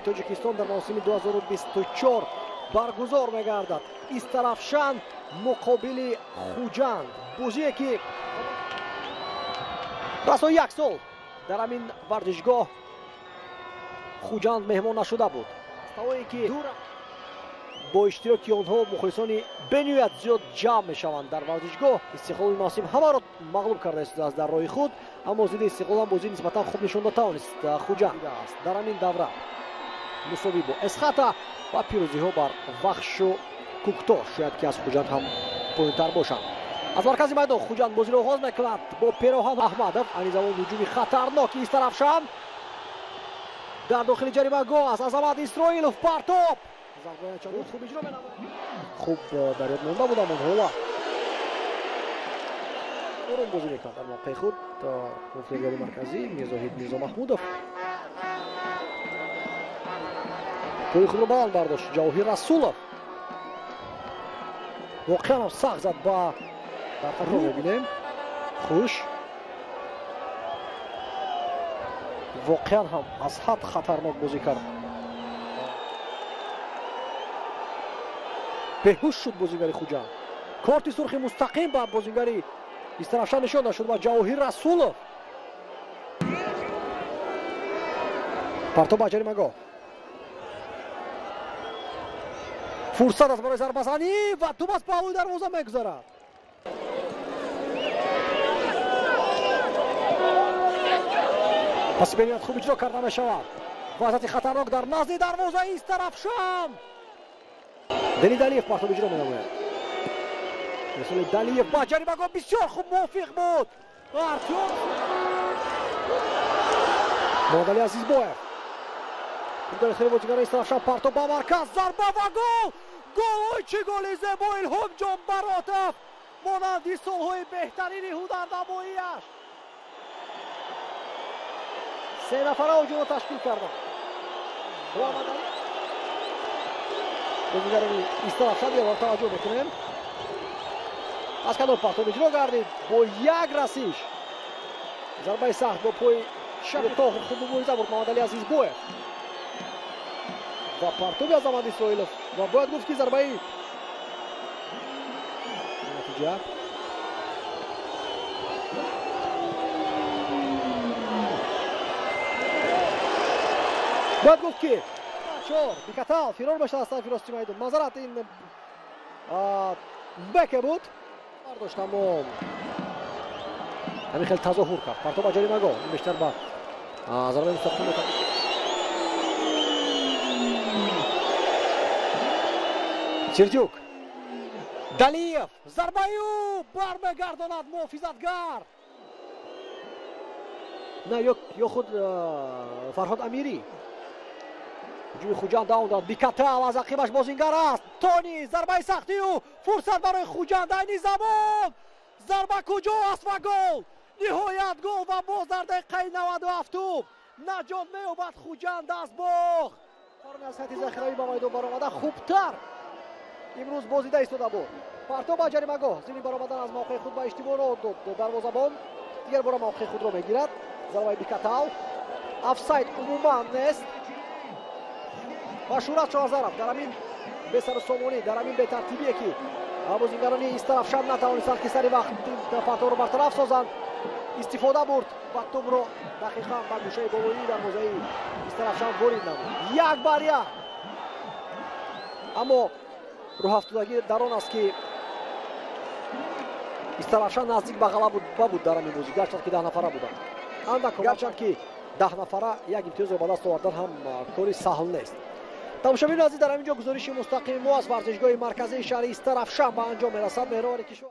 Тоҷикистон дар мавсими 2024 баргузор мегардад. Истарафшан муқобили Хуҷанд. Бозие ки расо як сол дар ҳамин варзишгоҳ Хуҷанд меҳмон нашуда буд. Ставое ки бо иштироки онҳо мухлисони бениҳоят зиёд ҷамъ мешаванд дар варзишгоҳ. Истиқлоли мавсим ҳамаро мағлуб карда истодааст дар роҳи худ, аммо зидди Истиқлолам бозӣ нисбатан хуб нишон дода тавонист Хуҷанд аст. Дар ҳамин давра мусовӣ бо Эсхата ва пирӯзиҳо бар Вахшу Куктош, шояд ки аз Хуҷанд ҳам поёнтар бошанд. Аз маркази майдон Хуҷанд бозиро оғоз мекунад бо Пероҳан Аҳмадов. Айни замон ҳуҷуми хатарноки Истарафшан дар дохили ҷаримагоҳ аст. Азамат Исроилов партоб. Хуб иҷро менамояд. Хуб дар ёд монда будам он ҳолат. Ором бозӣ мекард дар мавқеи худ муфтигари марказӣ Мирзоҳид Мирзомаҳмудов. Пои худро баланд бардошт Ҷавоҳир Расулов. Воқеан ҳам сахт зад ба дар қатор мебинем. Хуш. Воқеан ҳам аз ҳад хатарнок бозӣ кард. Беҳуш шуд бозингари Хуҷанд. Корти сурхи мустақим ба бозингари Истарафшан нишон дошт ва Ҷавоҳир Расулов. Партоб ба ҷаримагоҳ. Фурсат аст барои зарбазанӣ ва тӯп аз паҳлӯи дарвоза мегузарад. Паси бениҳоят хуб иҷро карда мешавад. Вазъияти хатарнок дар назди дарвозаи Истарафшан. Дени Далиев партоб иҷро менамояд. Расули Далиев ба ҷаримагоҳ бисёр хуб мувофиқ буд. Артём Муҳаммадалӣ Азизбоев. Дар ихтиёри бозигарони Истарафшан партоб ба марказ, зарба ва гол! Гол! Ой, чӣ голи зебо! Илҳомҷон Баротов монанди солҳои беҳтарини ҳунарнамоияш. Се нафара ҳуҷумро ташкил карданд. Муҳаммадалӣ бозигарони Истарафшан дигарбор таваҷҷӯҳ мекунем. Аз канор партоб иҷро гардид бо як расиш. Зарбаи сахт бо пои чапи тохир хуб мубориза бурд Муҳаммадалӣ Азизбоев. Ва партоби Азамат Исроилов ва бояд гуфт ки зарбаи натиҷа бояд гуфт ки чор Бикатал фирор мешавад аз тарафи рости майдон. Мазарат ин беке буд бардошт, аммо ҳамин хел тазоҳур кард. Партоб ба ҷаримагоҳ, ин бештар ба зарбаи мустақим. Сердюк. Далиев. Зарбаи ӯ бармегардонад муҳофизатгар. На ё худ Фарҳод Амирӣ. Ҳуҷуми Хуҷанд давом дорад. Бикатал аз ақибаш бозингар аст. Тони зарбаи сахти ӯ. Фурсат барои Хуҷанд айни замон. Зарба куҷо аст ва гол. Ниҳоят гол ва боз дар дақиқаи 97 наҷот меёбад Хуҷанд аз боғ. Аз ҳайати захиравӣ ба майдон баромада хубтар имрӯз бозида истода буд. Партоб ба ҷаримагоҳ зимни баромадан аз мавқеи худ ба иштибоҳ роҳ дод дарвозабон. Дигар бора мавқеи худро мегирад. Зарбаи Бикатал. Офсайд умуман нест. Ва Шӯрат Шоҳназаров дар ҳамин бесарусомонӣ, дар ҳамин бетартибие ки бозингарони Истарафшан натавонистанд ки сари вақт партобро бартараф созанд, истифода бурд ва тӯбро дақиқан ба гӯшаи болоии дарвозаи Истарафшан ворид намуд. 1-1. Аммо рӯҳафтодагӣ дар он аст ки Истарафшан наздик ба ғалаба буд дар ҳамин бозӣ, гарчанд ки 10 нафара буданд. Андак гарчанд ки 10 нафара як имтиёзро ба даст овардан ҳам кори саҳл нест. Тамошобинони азиз, дар ҳамин ҷо гузориши мустақими мо аз варзишгоҳи марказии шаҳри Истарафшан ба анҷом мерасад. Меҳровари кишвар.